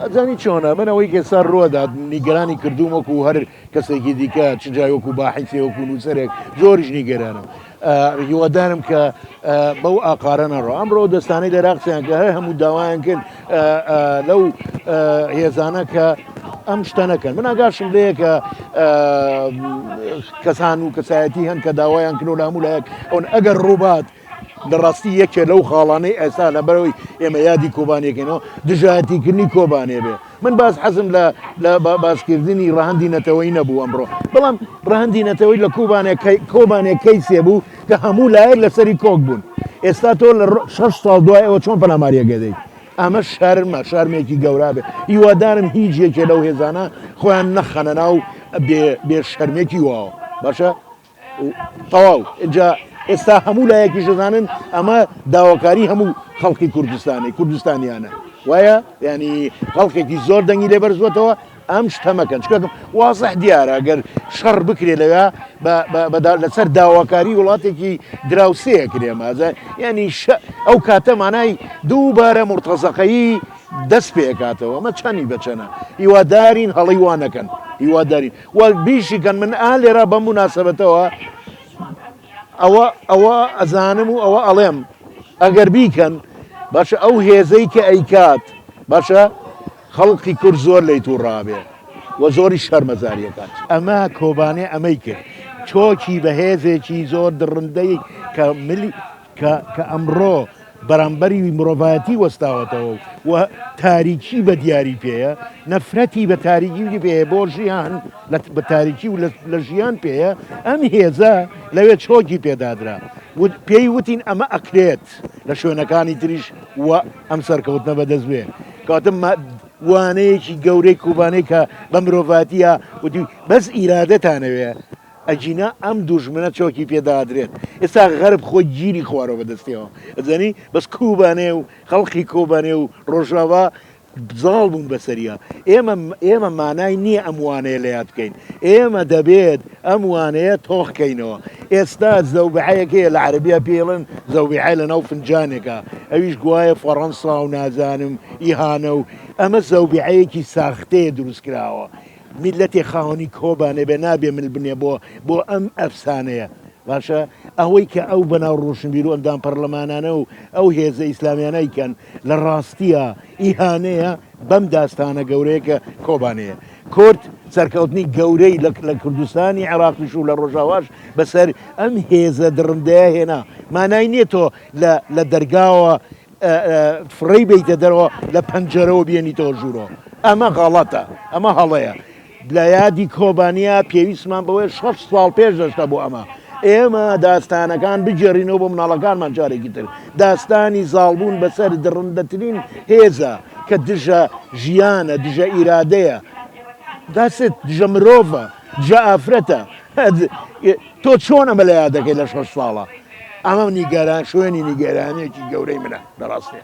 ئەزانی چۆنە من ئەوەی کە ئێستا ڕووەدات نیگەرانی کردووم وەکو هەر کەسێکی دیکە چ جای وەکو باحیسێ وەکو نووسەرێک زۆریش نیگەرانم هیوادارم کە بەو ئاقارە نەڕۆ ئەمڕۆ دەستانەی لە عێراق قسەیان کە هەر هەموو داوایان کرد لەو هێزانە کە ئەم شتە نەکەن من ئاگاشم لێیە کە کەسان و کەسایەتی هەن کە داوایان کرد و لە هەموو لایەک ئەون ئەگەر ڕووبات لە ڕاستی یەکێ لەو خاڵانەی ئێستا لەبەرەوەی ئێمە یادی کۆبانێکەکەینەوە دژایەتیکردنی کۆبانێ بێ من باز حەزم لە لە باسکردنی ڕەهەندی نەتەوەی نەبوو ئەمڕۆ بەڵام ڕەهەندی نەتەوەی لە کوبانێ کۆبانێ کەیسێ بوو کە هەموو لایەک لەسەری کۆک بوون ئێستا تۆ لە 6 ساڵ دوای ئەوە چۆن پەلاماریەکە دەی ئەمە شەرمە شەرمێکی گەورە بێ هیوادارم هیچ یەکێ لەو هێزانە خۆیان نەخەنە ناو بێ شەرمێکی واوە باشە تەواو ئینجا ئێستا هەموو لایەکیش دەزانن ئەمە داواکاری هەموو خەڵکی کوردستانی کوردستانیانە وایە ینی خەڵکێکی زۆر دەنگی لێ بەرزوەتەوە ئەم شتە مەکەن چکە وازح دیارە گەر شەڕ بکرێ لەوێ لەسەر داواکاری وڵاتێکی دراوسەیە کرێ مازە ینی ئەو کاتە مانای دووبارە مرتەزەقەیی دەست پێکاتەوە ئەمە چەنی بەچەنە هیوادارین هەڵی وانەکەن هیوادارین و بیشیکەن من ئا لێرە بەم موناسەبەتەوە ئەوە ئەوە ئەزانم و ئەوە ئەڵێم ئەگەر بیکەن باشە ئەو هێزەی کە ئەیکات باشە خەڵقی کورد زۆر لی تووڕابێ و زۆری شەرمەزاریەکات ئەمە کۆبانێ ئەمەی کرد چۆکی بە هێزێکی زۆر دڕندەی کە ملی کە کە ئەمڕۆ بەرامبەری مرۆڤایەتی وەستاوەتەوە و تاریکی بە دیاری پێیە، نەفرەتی بە تاریکی پێیە بۆ ژیان بە تاریکی و لە ژیان پێیە، ئەم هێزە لەوێ چۆکی پێدادرا پێی وتین ئەمە ئەکرێت لە شوێنەکانی تریش و ئەم سەرکەوتنە بەدەست بێ کاتم وانەیەکی گەورەی کوبانەی کە بە مرۆڤاتیە وتی بەس ئیرادەتانەوێ ئەگینا ئەم دوژمنە چۆکی پێ دادرێت ئێستا غەرب خۆی گیری خوارەوە بەدەستیەوە ئەزانی بەس کوبانێ و خەڵقی کۆبانێ و ڕۆژاوا زاڵ بوون بەسەریا ئێمە ئێمە مانای نییە ئەم وانەیە لە یاد بکەین ئێمە دەبێت ئەم وانەیە تۆخکەینەوە ئێستا زەوبعەیەک هەیە لە عەربیا پێڵن زەوبعە لە ناو فنجانێکە ئەویش گوایە فەڕەنسا و نازانم ئیهانە و ئەمە زەوبعەیەکی ساختەیە دروست کراوە میللەتێ خاوەنی کۆبانێ بێ نابێ مل بنێ بۆ بۆ ئەم ئەفسانەیە باشە ئەوەی کە ئەو بەناو ڕۆشنبیر و ئەندام پەرلەمانانە و ئەو هێزە ئیسلامیانە ئەیکەن لە ڕاستیە ئیهانەیە بەم داستانە گەورەیە کە کۆبانێیە کورد سەرکەوتنی گەورەی لە لە کوردستانی عێراقیش و لە ڕۆژاواش بەسەر ئەم هێزە دڕندەیە هێنا مانای نییە تۆ لە لە دەرگاوە فڕێی بەیتە دەرەوە لە پەنجەرەوە بێنیتەوە ژوورەوە ئەمە غەڵەتە ئەمە هەڵەیە لە یادی کۆبانیا پێویستمان بەوەی 6 ساڵ پێش دەشتە بۆ ئەمە ئێمە داستانەکان بگێڕینەوە بۆ مناڵەکانمان جارێکی تر داستانی زاڵبوون بەسەر دڕندەترین هێزە کە دژە ژیانە دژە ئیرادەیە داست دژە مرۆڤە دژە ئافرەتە تۆ چۆن ئەمە لە یادەکەی لە 6 ساڵە ئەمە نیگەران شوێنی نیگەرانیەکی گەورەی منە لە ڕاستیە.